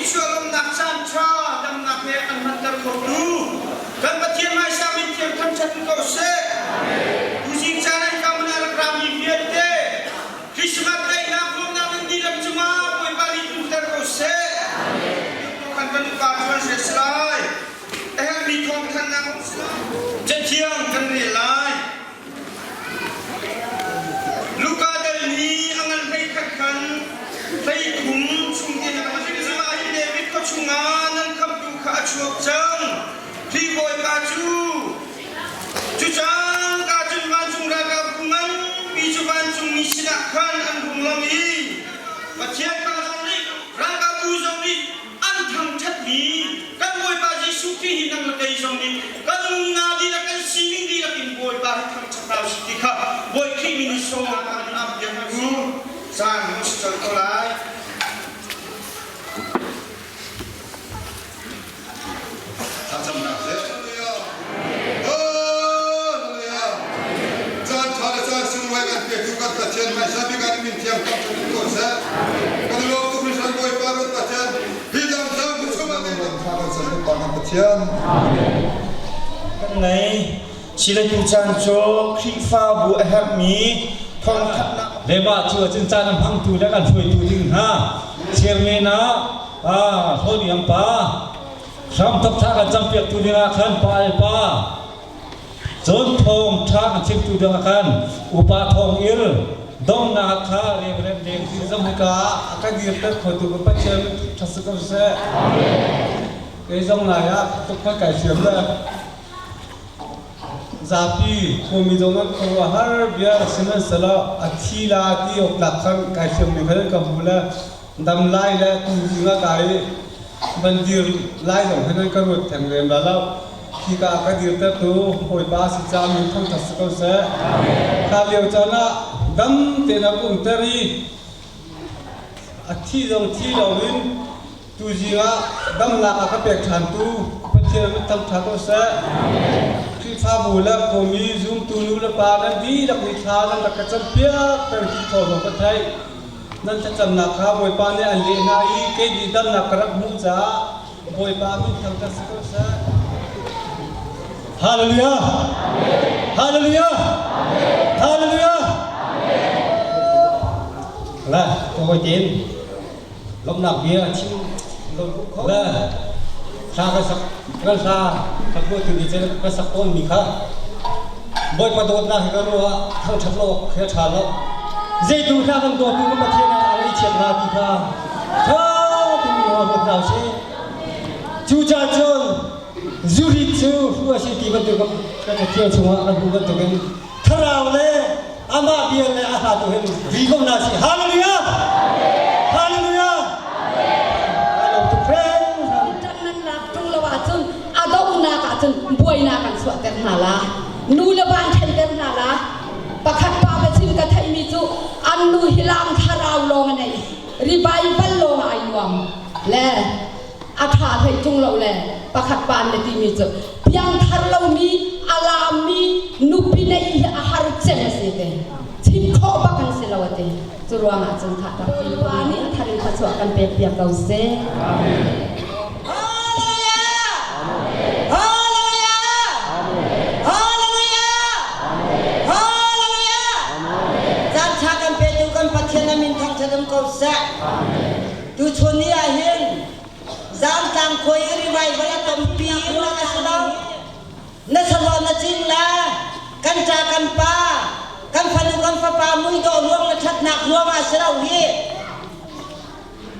Khrih lawmhnak caan ṭha damnak he an hmanter khotu kan Pathian hmaisa min thiang thangṭhat in ko seh. Tuzing caan an kam in a rak rami vialte Christmas daihnak lawmhnak nan dihlak cungah Bawipa nih tlunter ko seh. Kan kan upa tuan se si lai. A herhmi thawngthanhnak um si lai. Cathiang kan rel lai. Luka dal nih a ngan 11 khan 13 chung in ah hin David khua chungah nan khamhtu kha a chuak cang. Hi Bawipa cu cucangka cun vancung ralkapbu nganpi cu vancungmi sinah khan an hung lang i Pathian pa zong nih ralkapbu zong nih an thangṭhatmi kan Bawipa Jesuh Khrih hi nang le kei zong nih kan nunnak dihlak kan sining dihlak in Bawipa hi thangṭhat hna usih ti kha Bawi Khrih min in sawm kan am piak u. Caan hmang si colh ko lai. Thlacamnak seh. Hallelujah. Caan ṭha le caan sunglawi kan petu kan Pathian hmaisa bik ah min thiang tam ṭha ko seh. Kan lawm tuk hringhran Bawipa kan Pathian hi dam tlang ku chungah kan tha kan san pa kan Pathian. Kan ngei. Sileitu caan cu Khrihfabu a herhmi thawngthanhnak Lema cu acun caan a hmangtu le kan hruaitu ding hna chairman ah Hlawniam pa hramthok thla kan campiaktu dingah khan pa al pa cun thawng ṭha kan chimtu dingah khan upa thawng il dongnak kha Reverend Leng Zing zong hika a ka dirter khotu ka Pathian ṭha si ko seh. Kei zong lai ah tuk kai siam le Zapi khuami zong an khuaruahhar bia sihmanhsehlaw a thi la ti awk tlak khan kai fiangmi khan an ka hmu le dam lai le tuzing ah kai van dir lai zong hin an ka ruat theng lem la lo. Khika ka dirtertu Bawipa si ca min thangṭhat si ko seh. Kha lio caan ah dam tein a ka umter i a thi zong thi loin Tuzing ah damnak a ka pek ṭhantu Pathian mit thangṭhat ko seh. Khrihfabu le khuami zumtu nu le pa nan dihlak nih thla nan rak ka campiak peng ti thawng zong ka theih. Nan thlacamnak kha Bawipa nih an leh hna i kei nih damnak ka rak hmuh caah Bawipa min thangṭhat si ko seh. Hallelujah! Hallelujah! Hallelujah! La, ko tin. Lawmhnak bia a chim le hla kan sak kan hla kan buatu nih cun kan sak tawnmi kha Bawipa dawtnak hi ka ruah thangṭhat lo awk khi a ṭha lo. Zeitu hla kan dawtu kan Pathian ah a ngaihchiat hna ti kha ṭha tein ruat hna usih. Cucaah cun zurit cu hru a si ti bantuk kan Cathiang chungah kan hmuh bantukin thlarau le amah bia le a hla tu hin ri ko hna sih. Hallelujah! Hallelujah! I love to pray. Ṭan nan lak ṭung lo ahcun a donghnak ahcun buainak an chuahter hna la. Nu le van ṭhenter hna la. Pakhat pa biachim ka theihmi cu an nu hi lam thlarau lawng a nei. Revival lawng ai nuam. Le a ṭha hlei ṭung lo le pakhat pa na timi cu piangthar lomi a laammi nupi neih hi a har cem a si te chim khawh bak an si lo a ti cu ruangah cun kha Bawipa nih a thar in thluachuah kan pek piak ko seh. Hallelujah! Hallelujah! Hallelujah! Hallelujah! Caan ṭha kan petu kan Pathian a min thangṭhat um ko seh. Tuchun ni ah hin Zamtlang khua i revival a tampi ruang a si lo. Na saruah na cing la, kan ṭa kan pa, kan fanu kan fapa muidawh ruang le ṭhatnak ruang ah si lo hi.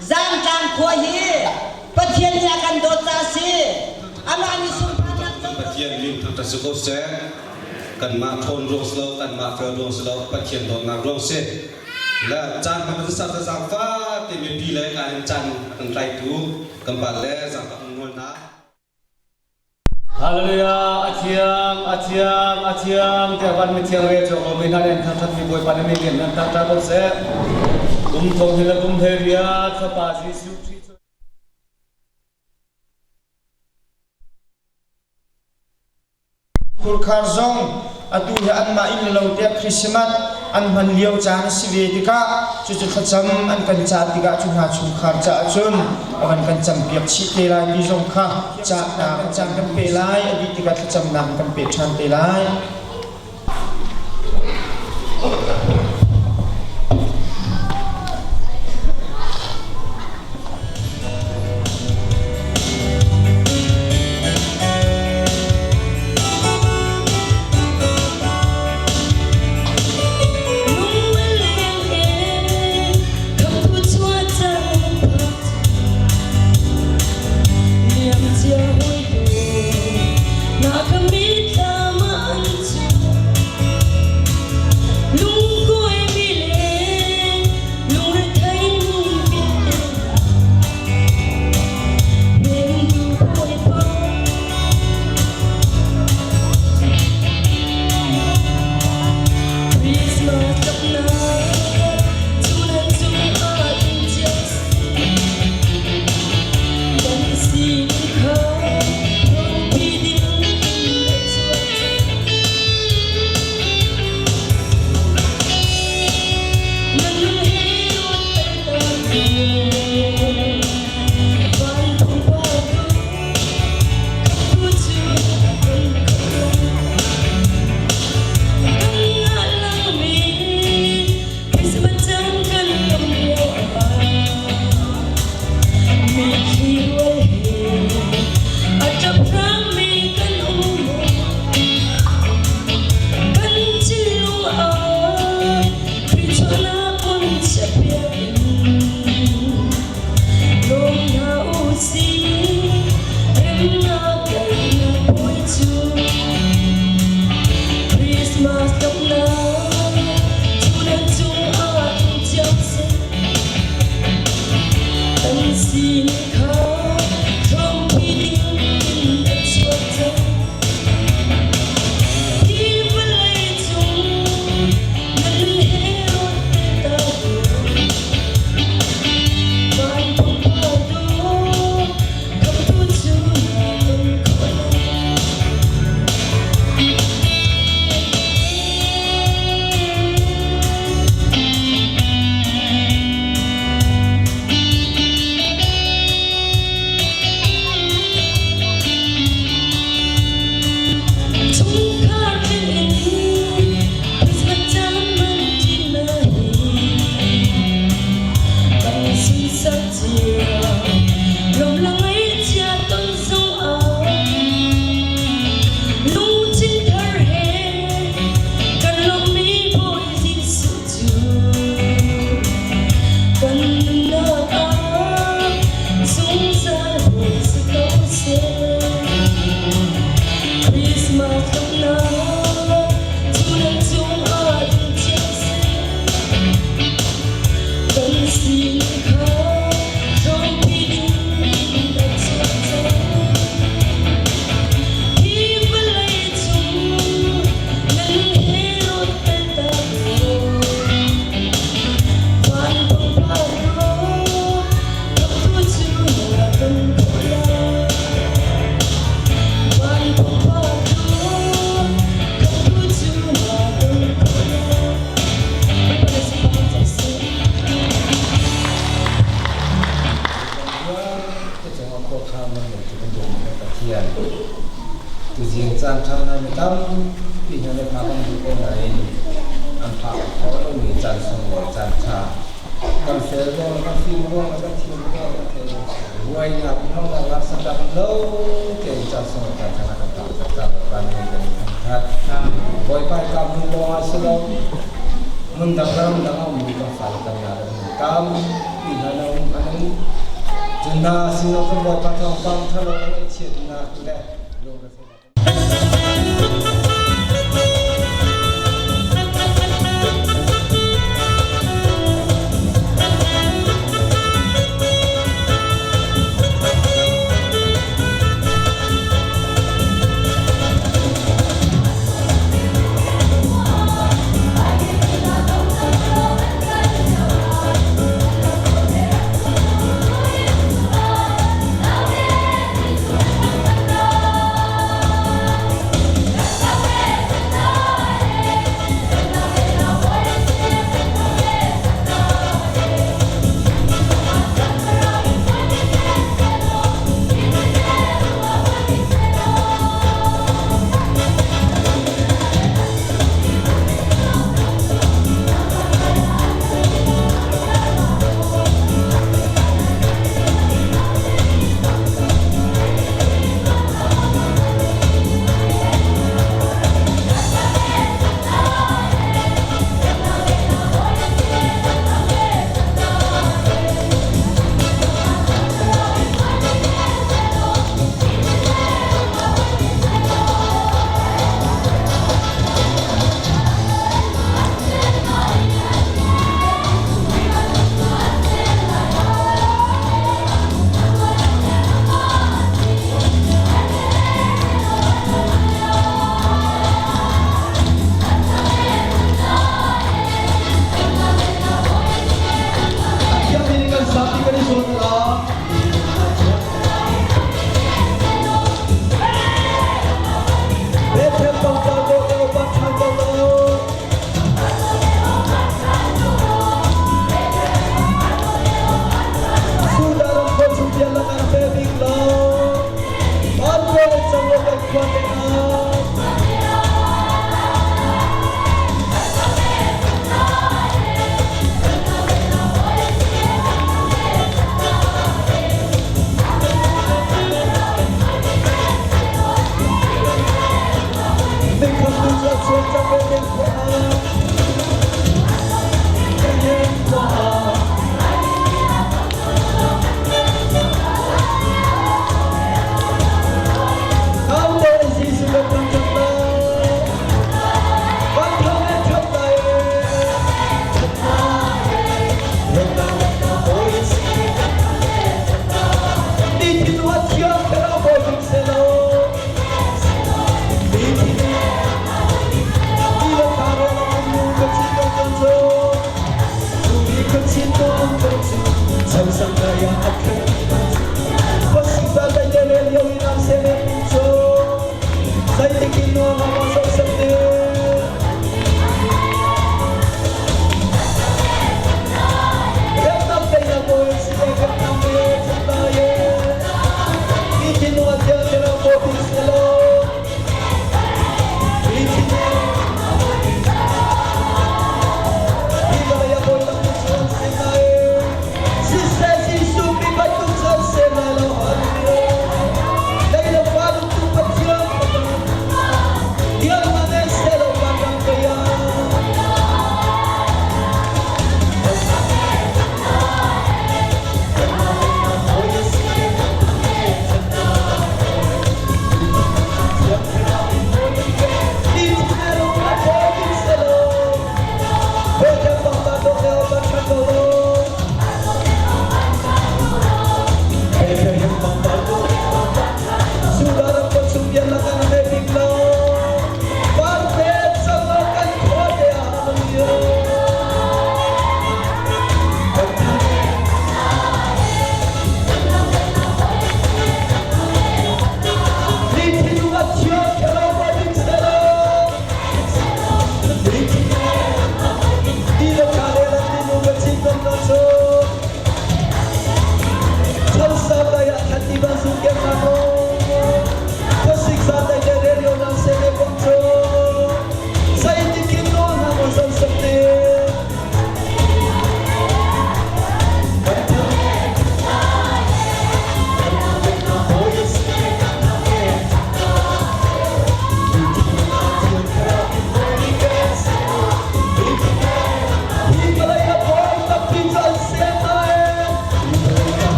Zamtlang khua hi Pathian nih a kan dawt ca a si. Amah nih sunparnak Kan Pathian min thangṭhat si ko seh. Kanmah ṭhawn ruang si lo, kanmah fel ruang si lo, Pathian dawtnak ruang si. Le caan hmang kan sa zaangfah te mipi le ka in caan a kan tlaitu kan pa le zaangfah kan nawl hna. Hallelujah! A thiang, a thiang, a thiang tiah van mithiang rel cawk lomi hna nih an thangṭhatmi Bawipa na min lian nan thangṭhat ko seh. Kum thong hi le kum hlei riat Fapa Jesuh Khrih cu Khurkhar zong atu hi anmah inn le lo tiah Christmas an hman lio caan a si ve tikah cucu thlacam an kan cah tikah cu hna chungkhar caah cun a van kan campiak chih te lai ti zong kha cahnak caan kan pe lai. A dih tikah thlacamnak kan pe ṭhan te lai. Tuzing caan ṭha ngai mi tampi hna nih phak an duh ko nain an phak khawh lomi caan sunglawi caan ṭha kan fel ruang kan fim ruang kan thiam ruang kan thei ruainak hmangnak laksak lo tein caan sunglawi caan ṭha kan phak taktak kan kan thangṭhat Bawipa ka hmun lawng ah si lo hmun dang ram dang a ummi kan fale kan nga le hmun tampi hna na um an um cu hna sin ah kan Bawipa thawngpang ṭhalo ngaihchiatnak le lungretheihnak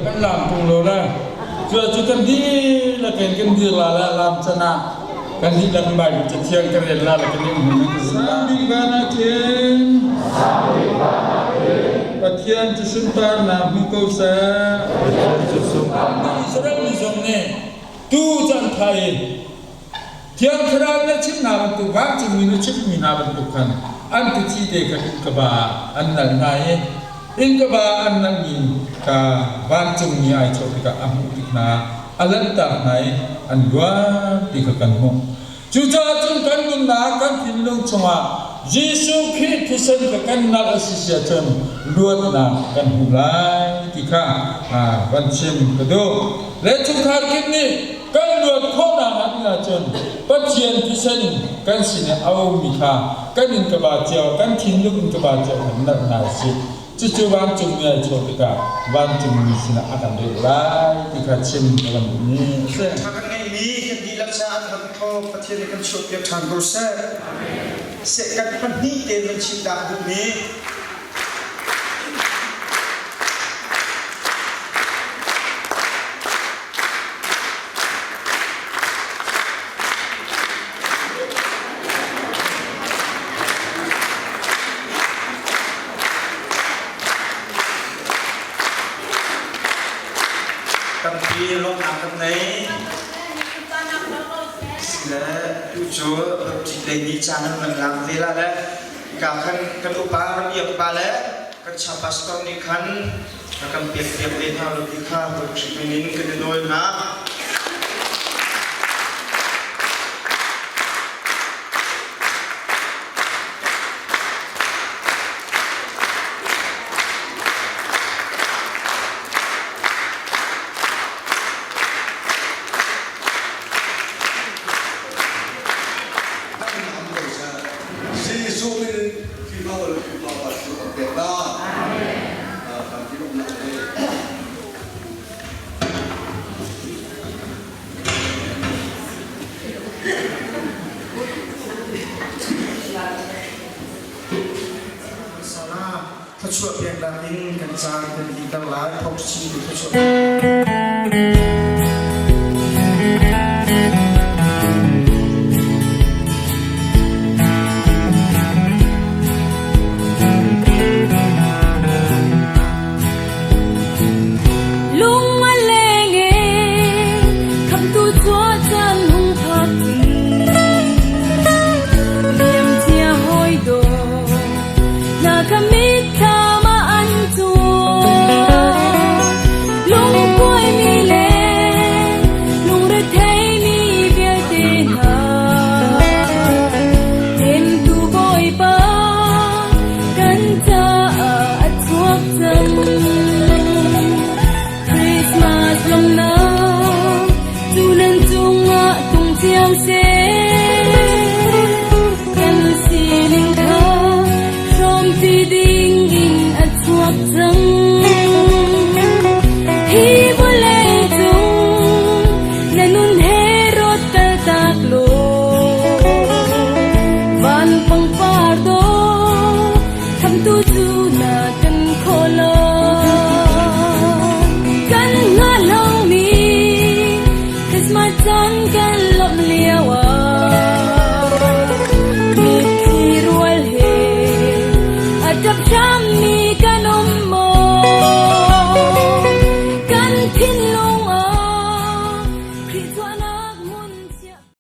Kan lam tung lo la. Cu cu kan dihlak in kan dir la la lam can ah kan dihlak in Bible cathiang kan rel la la kan in hmun kan zul la. Sang bik van ah khin Pathian cu sunparnak hmu ko seh. Israel mi zong nih tu caan tha i Thiang Thlarau na chimhna bantuk vancungmi na chimhmi hna bantuk khan an tuthi te kha innkaba ah an nal hna i innkaba an nalmi kha vancungmi ai chawh tikah a hmuh tik hna a lanhtak hna i an luan ti kha kan hmuh. Cucaah cun kan nunnak kan thinlung chungah Jesuh Khrih thisen kha kan nalh a si si ahcun luatnak kan hmu lai ti kha van chim ka duh. Le chungkhar kip nih kan luat khawhnak hnga ding ahcun Pathian thisen kan sin i a ummi kha kan in ka ba cio, kan thinlung in ka ba cio khan nalh hna usih. Cucu vancungmi ai chuah tikah vancungmi sinah a kan rel lai ti kha chim ka van duhmi a si. Tha kan ngeihmi kan dihlak caah an ram thaw Pathian nih kan chuahpiak ṭhan ko seh. Seh kan pahnih tein van chim dah duhmi Tampi lawmhnak kan ngei. Le tu cu lei ni caan an kan lak ve la le ka khan kan upa kan iak pa le kan cha pastor nih khan a kan piak piak ve hna lo ti kha Bawi min in kan i nawl hna. Jesuh min in Khrihfa le Khrihfa cu kan pek hna. Kan ti lawmhnak he. Sana thluachuah peknak in kan caan kan dihter lai. Thawngṭha thluachuah. Lung a leng e khamtu chuah caan hung phak ti liam cia hawi daw na ka mitthlam ah an cuang lungkuai mi le lungrethei mi vialte hna hnemtu Bawipa kan caah a chuak cang. Christmas lawmnak cu nan cungah tung cio seh. Kan sining kha hrawmpi ding in a chuak cang. Hi vawlei cung na nun he rawt kaltak law van pangpar dawh Khamtu cu na kan khawh lo. Kan hngalh lomi Christmas caan kan lawmh lio ah mitthli rual he a ṭap hram.